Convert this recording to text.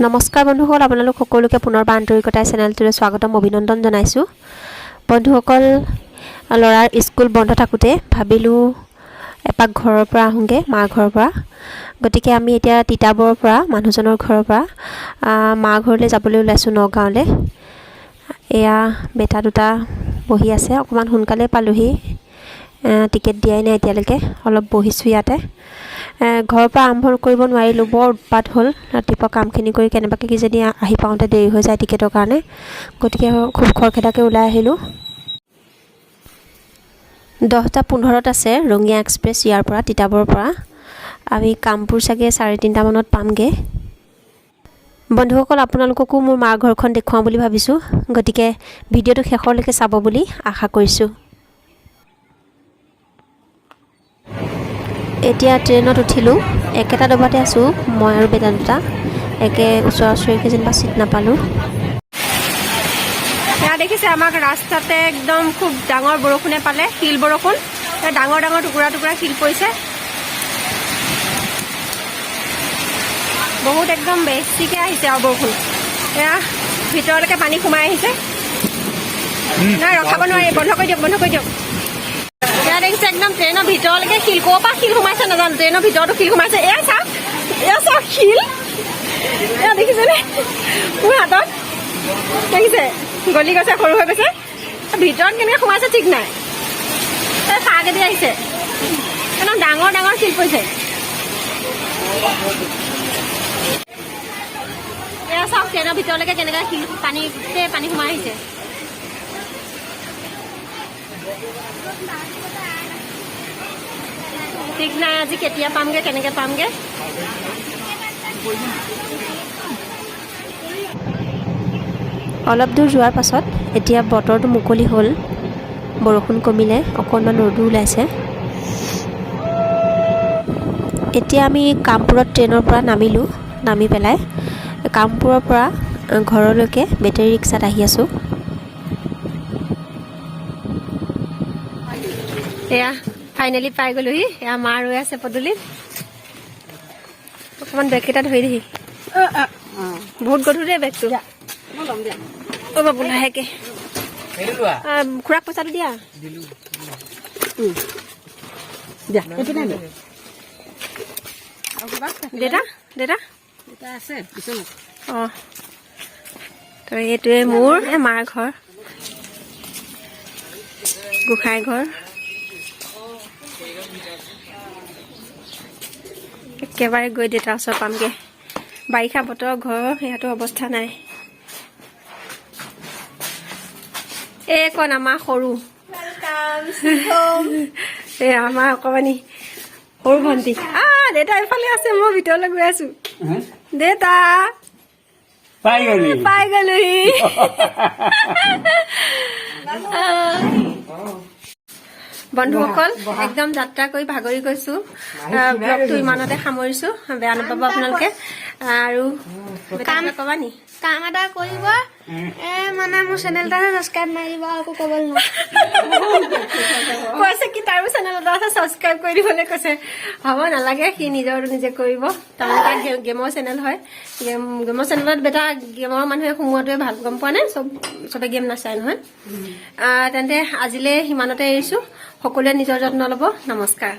নমস্কাৰ বন্ধুসকল, আপোনালোক সকলোকে পুনৰবাৰ আন্তৰিকতাৰে চেনেলটোলৈ স্বাগতম, অভিনন্দন জনাইছোঁ। বন্ধুসকল, ল'ৰাৰ স্কুল বন্ধ থাকোঁতে ভাবিলোঁ এপাক ঘৰৰ পৰা আহোঁগৈ, মাৰ ঘৰৰ পৰা। গতিকে আমি এতিয়া তিতাবৰৰ পৰা, মানুহজনৰ ঘৰৰ পৰা মা ঘৰলৈ যাবলৈ ওলাইছোঁ, নগাঁৱলৈ। এয়া বেটা দুটা বহি আছে। অকণমান সোনকালে পালোহি, টিকেট দিয়াই নাই এতিয়ালৈকে, অলপ বহিছোঁ ইয়াতে। ঘৰৰ পৰা আৰম্ভ কৰিব নোৱাৰিলোঁ, বৰ উৎপাত হ'ল। ৰাতিপুৱা কামখিনি কৰি কেনেবাকৈ কিজানি আহি পাওঁতে দেৰি হৈ যায় টিকেটৰ কাৰণে, গতিকে খুব খৰখেদাকৈ ওলাই আহিলোঁ। 10টা 15ত আছে ৰঙিয়া এক্সপ্ৰেছ ইয়াৰ পৰা, তিতাবৰৰ পৰা। আমি কামপুৰ চাগে 3:30মানত পামগৈ। বন্ধুসকল, আপোনালোককো মোৰ মাৰ ঘৰখন দেখুৱাওঁ বুলি ভাবিছোঁ, গতিকে ভিডিঅ'টো শেষলৈকে চাব বুলি আশা কৰিছোঁ। এতিয়া ট্ৰেইনত উঠিলোঁ। একেটা ডবাতে আছোঁ মই আৰু বেটা দুটা, একে ওচৰা ওচৰিকৈ, যেনিবা চিট নাপালোঁ। এয়া দেখিছে, আমাক ৰাস্তাতে একদম খুব ডাঙৰ বৰষুণে পালে, শিল বৰষুণ। এ ডাঙৰ ডাঙৰ টুকুৰা টুকুৰা শিল পৰিছে বহুত, একদম বেছিকে আহিছে আৰু বৰষুণ। এয়া ভিতৰলৈকে পানী সোমাই আহিছে। নাই, ৰখাব নোৱাৰি, বন্ধ কৰি দিয়ক, বন্ধ কৰি দিয়ক। এয়া দেখিছে, একদম ট্ৰেইনৰ ভিতৰলৈকে শিল। ক'ৰ পৰা শিল সোমাইছে নাজানো, ট্ৰেইনৰ ভিতৰতো শিল সোমাইছে। এয়া চাওক, এয়া চাওক শিল। এয়া দেখিছেনে, মোৰ হাতত দেখিছে, গলি গৈছে, সৰু হৈ গৈছে। ভিতৰত কেনেকৈ সোমাইছে ঠিক নাই। এই ফাঁকেদি আহিছে, একদম ডাঙৰ ডাঙৰ শিল পৰিছে। এয়া চাওক, ট্ৰেইনৰ ভিতৰলৈকে কেনেকৈ শিল, পানী, গোটেই পানী সোমাই আহিছে। ঠিক নাই আজি কেতিয়া পামগে, কেনেকে পামগে। অলপ দূৰ যোৱাৰ পাছত এতিয়া বতৰটো মুকলি হ'ল, বৰষুণ কমিলে, অকণমান ৰ'দো ওলাইছে। এতিয়া আমি কামপুৰত ট্ৰেইনৰ পৰা নামিলোঁ। নামি পেলাই কামপুৰৰ পৰা ঘৰলৈকে বেটেৰী ৰিক্সাত আহি আছোঁ। এয়া ফাইনেলি পাই গ'লোহি। এয়া মা ৰৈ আছে পদূলিত। অকণমান বেগকেইটা ধৰি দিহি, বহুত গধুৰ দেই বেগটো। অ' বাবু, লাহেকে। খুৰাক পইচাটো দিয়া। দেউতা, দেউতা। অঁ, তো এইটোৱে মোৰ মাৰ ঘৰ, গোঁসাই ঘৰ। একেবাৰে গৈ দেউতাৰ ওচৰ পামগৈ। বাৰিষা বতৰৰ ঘৰৰ ইয়াতো অৱস্থা নাই। এইকণ আমাৰ সৰু, এই আমাৰ অকণমানি সৰু ভণ্টি। দেউতা এইফালে আছে, মই ভিতৰলৈ গৈ আছো। দেউতা পাই গলি? পাই গলোহি। বন্ধুসকল, একদম যাত্ৰা কৰি ভাগৰি গৈছো। ব্লগটো ইমানতে সামৰিছো, বেয়া নাপাব আপোনালোকে। আৰু কাম কবা নি? কাম এটা কৰিব, মানে মোৰ চেনেল এটা ছাবস্ক্ৰাইব মাৰিব, আৰু একো ক'বলৈ নাই। কৈছে কি, তাৰো চেনেল এটা আছে, ছাবস্ক্ৰাইব কৰি দিবলৈ কৈছে। হ'ব, নালাগে, সি নিজৰটো নিজে কৰিব। তাৰমানে তাৰ গেমৰ চেনেল হয়। গেমৰ চেনেলত বেটা গেমৰ মানুহে সোমোৱাটোৱে ভাল, গম পোৱা নাই? চবে গেম নাচায় নহয়। তেন্তে আজিলৈ সিমানতে এৰিছো। সকলোৱে নিজৰ যত্ন ল'ব। নমস্কাৰ।